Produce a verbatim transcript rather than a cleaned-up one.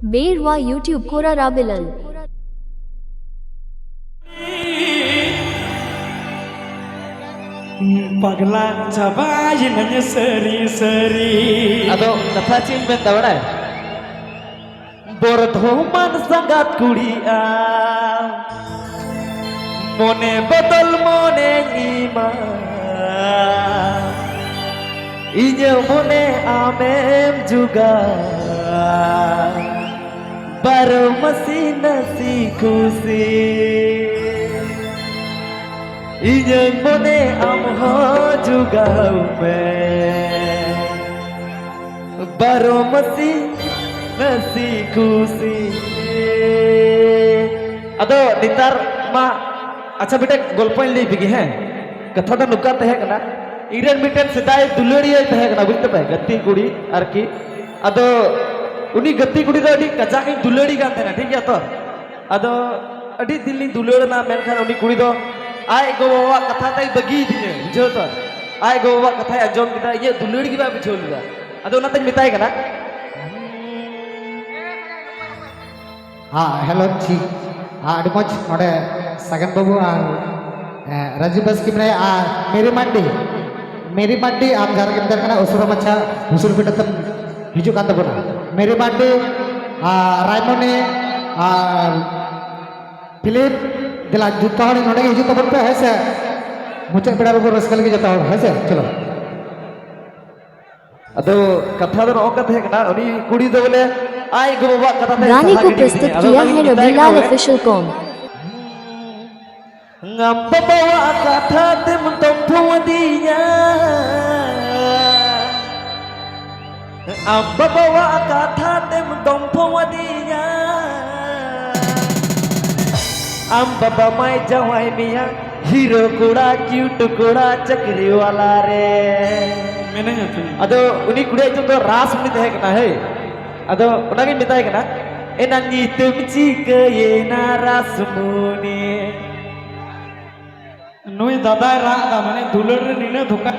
ᱵᱮᱨᱣᱟ YouTube ᱠᱚᱨᱟ ᱨᱟᱵᱮᱞᱟᱞ᱾ ᱯᱟᱜᱽᱞᱟ ᱪᱟᱵᱟᱭᱮᱱᱟᱹᱧ ᱥᱟᱹᱨᱤ ᱥᱟᱹᱨᱤ᱾ ᱟᱫᱚ ᱠᱟᱛᱷᱟ ᱪᱮᱫ ᱤᱧ ᱢᱮᱱᱫᱟ ᱵᱟᱲᱟᱭ? ᱵᱚᱨᱫᱷᱚᱢᱟᱱ ᱥᱟᱸᱜᱟᱛ ᱠᱩᱲᱤ ᱟᱢ, ᱢᱚᱱᱮ ᱵᱚᱫᱚᱞ ᱢᱚᱱᱮᱧ ᱮᱢᱟ, ᱤᱧᱟᱹᱜ ᱢᱚᱱᱮ ᱟᱢᱮᱢ ᱡᱩᱜᱟ, ᱵᱟᱨᱚ ᱢᱟᱥᱤ ᱱᱟᱥᱤ ᱠᱷᱩᱥᱤ᱾ ᱤᱧᱟᱹᱜ ᱢᱚᱱᱮ ᱟᱢ ᱦᱚᱸ ᱡᱩᱜᱟᱣ ᱢᱮ, ᱵᱟᱨᱚ ᱢᱟᱥᱤ ᱱᱟᱥᱤ ᱠᱷᱩᱥᱤ᱾ ᱟᱫᱚ ᱱᱮᱛᱟᱨ ᱢᱟ, ᱟᱪᱪᱷᱟ, ᱢᱤᱫᱴᱮᱱ ᱜᱚᱞᱯᱚᱧ ᱞᱟᱹᱭ ᱯᱮᱜᱮ, ᱦᱮᱸ᱾ ᱠᱟᱛᱷᱟ ᱫᱚ ᱱᱚᱝᱠᱟ ᱛᱟᱦᱮᱸ ᱠᱟᱱᱟ, ᱤᱧᱨᱮᱱ ᱢᱤᱫᱴᱮᱱ ᱥᱮᱫᱟᱭ ᱫᱩᱞᱟᱹᱲᱤᱭᱟᱹᱭ ᱛᱟᱦᱮᱸ ᱠᱟᱱᱟ, ᱵᱩᱡᱽ ᱛᱟᱯᱮ, ᱜᱟᱛᱮ ᱠᱩᱲᱤ ᱟᱨᱠᱤ᱾ ᱟᱫᱚ ᱩᱱᱤ ᱜᱟᱛᱮ ᱠᱩᱲᱤ ᱫᱚ ᱟᱹᱰᱤ ᱠᱟᱡᱟᱠ ᱤᱧ ᱫᱩᱞᱟᱹᱲᱤ ᱠᱟᱱ ᱛᱟᱦᱮᱱᱟ, ᱴᱷᱤᱠ ᱜᱮᱭᱟ ᱛᱚ᱾ ᱟᱫᱚ ᱟᱹᱰᱤ ᱫᱤᱱ ᱞᱤᱧ ᱫᱩᱞᱟᱹᱲ ᱮᱱᱟ, ᱢᱮᱱᱠᱷᱟᱱ ᱩᱱᱤ ᱠᱩᱲᱤ ᱫᱚ ᱟᱡ ᱜᱚ-ᱵᱟᱵᱟᱣᱟᱜ ᱠᱟᱛᱷᱟ ᱛᱮᱭ ᱵᱟᱹᱜᱤᱭᱮᱫᱤᱧᱟ, ᱵᱩᱡᱷᱟᱹᱣ ᱛᱚ᱾ ᱟᱡ ᱜᱚ-ᱵᱟᱵᱟᱣᱟᱜ ᱠᱟᱛᱷᱟᱭ ᱟᱸᱡᱚᱢ ᱠᱮᱫᱟ, ᱤᱧᱟᱹᱜ ᱫᱩᱞᱟᱹᱲ ᱜᱮ ᱵᱟᱭ ᱵᱩᱡᱷᱟᱹᱣ ᱞᱮᱫᱟ᱾ ᱟᱫᱚ ᱚᱱᱟᱛᱮᱧ ᱢᱮᱛᱟᱭ ᱠᱟᱱᱟ᱾ ᱦᱮᱸ, ᱦᱮᱞᱳ ᱡᱤ᱾ ᱦᱮᱸ, ᱟᱹᱰᱤ ᱢᱚᱡᱽ ᱱᱚᱰᱮ ᱥᱟᱜᱮᱱ ᱵᱟᱹᱵᱩ ᱟᱨ, ᱮ, ᱨᱟᱡᱤᱵ ᱵᱟᱥᱠᱮ ᱢᱮᱱᱟᱭᱟ ᱟᱨ ᱢᱮᱨᱤ ᱢᱟᱱᱰᱤ᱾ ᱢᱮᱨᱤ ᱢᱟᱱᱰᱤ, ᱟᱢ ᱡᱟᱦᱟᱸ ᱨᱮᱜᱮᱢ ᱛᱟᱦᱮᱱ ᱠᱟᱱᱟ, ᱩᱥᱩᱞ ᱢᱟᱪᱷᱟ ᱩᱥᱩᱞ ᱯᱤᱸᱰᱟᱹ ᱛᱮᱢ ᱦᱤᱡᱩᱜ ᱠᱟᱱ ᱛᱟᱵᱚᱱᱟ᱾ ᱢᱮᱨᱤ ᱢᱟᱱᱰᱤ, ᱟᱨ ᱨᱟᱭᱢᱚᱱᱤ, ᱟᱨ ᱯᱷᱤᱞᱤᱯ, ᱫᱮᱞᱟ ᱡᱚᱛᱚ ᱦᱚᱲ ᱱᱚᱰᱮ ᱜᱮ ᱦᱤᱡᱩᱜ ᱛᱟᱵᱚᱱ ᱯᱮ, ᱦᱮᱸ ᱥᱮ? ᱢᱩᱪᱟᱹᱫ ᱵᱮᱲᱟ ᱨᱮᱵᱚᱱ ᱨᱟᱹᱥᱠᱟᱹ ᱞᱟᱹᱜᱤᱫ ᱡᱚᱛᱚ ᱦᱚᱲ, ᱦᱮᱸ ᱥᱮ? ᱪᱚᱞᱚ᱾ ᱟᱫᱚ ᱠᱟᱛᱷᱟ ᱫᱚ ᱱᱚᱜᱼᱚ ᱱᱚᱝᱠᱟ ᱛᱟᱦᱮᱸ ᱠᱟᱱᱟ, ᱩᱱᱤ ᱠᱩᱲᱤ ᱫᱚ ᱵᱚᱞᱮ ᱟᱡ ᱜᱚ-ᱵᱟᱵᱟᱣᱟᱜ ᱠᱟᱛᱷᱟ ᱛᱮ गाने ᱥᱟᱦᱟ को ᱜᱤᱰᱤ प्रस्तुत ᱠᱤᱫᱤᱧᱟ᱾ ᱟᱫᱚ किया ᱚᱱᱟᱜᱤᱧ है ᱢᱮᱛᱟᱭ ᱠᱟᱱᱟ रविलाल ᱵᱚᱞᱮ, ऑफिशियल कॉम। ᱟᱢ ᱵᱟᱵᱟᱣᱟᱜ ᱠᱟᱛᱷᱟ ᱛᱮᱢ ᱫᱚᱢᱯᱷᱚ ᱟᱹᱫᱤᱧᱟ, ᱟᱢ ᱵᱟᱵᱟᱣᱟᱜ ᱠᱟᱛᱷᱟ ᱛᱮᱢ ᱫᱚᱢᱯᱷᱚ ᱟᱹᱫᱤᱧᱟ᱾ ᱟᱢ ᱵᱟᱵᱟ ᱢᱟᱭ ᱡᱟᱶᱟᱭ ᱢᱮᱭᱟ ᱦᱤᱨᱳ ᱠᱚᱲᱟ, ᱠᱤᱭᱩᱴ ᱠᱚᱲᱟ, ᱪᱟᱹᱠᱨᱤ ᱣᱟᱞᱟ ᱨᱮ᱾ ᱢᱮᱱᱟᱹᱧᱟ ᱛᱚ᱾ ᱟᱫᱚ ᱩᱱᱤ ᱠᱩᱲᱤᱭᱟᱜ ᱧᱩᱛᱩᱢ ᱫᱚ ᱨᱟᱥᱢᱩᱱᱤ ᱛᱟᱦᱮᱸ ᱠᱟᱱᱟ᱾ ᱦᱮᱸ, ᱟᱫᱚ ᱚᱱᱟᱜᱤᱧ ᱢᱮᱛᱟᱭ ᱠᱟᱱᱟ, ᱮᱱᱟᱝ ᱧᱩᱛᱩᱢ ᱪᱤᱠᱟᱹᱭᱮᱱᱟ ᱨᱟᱥᱢᱩᱱᱤ? ᱱᱩᱭ ᱫᱟᱫᱟᱭ ᱨᱟᱜ ᱮᱫᱟ, ᱢᱟᱱᱮ ᱫᱩᱞᱟᱹᱲ ᱨᱮ ᱱᱤᱱᱟᱹᱜ ᱫᱷᱳᱠᱟ᱾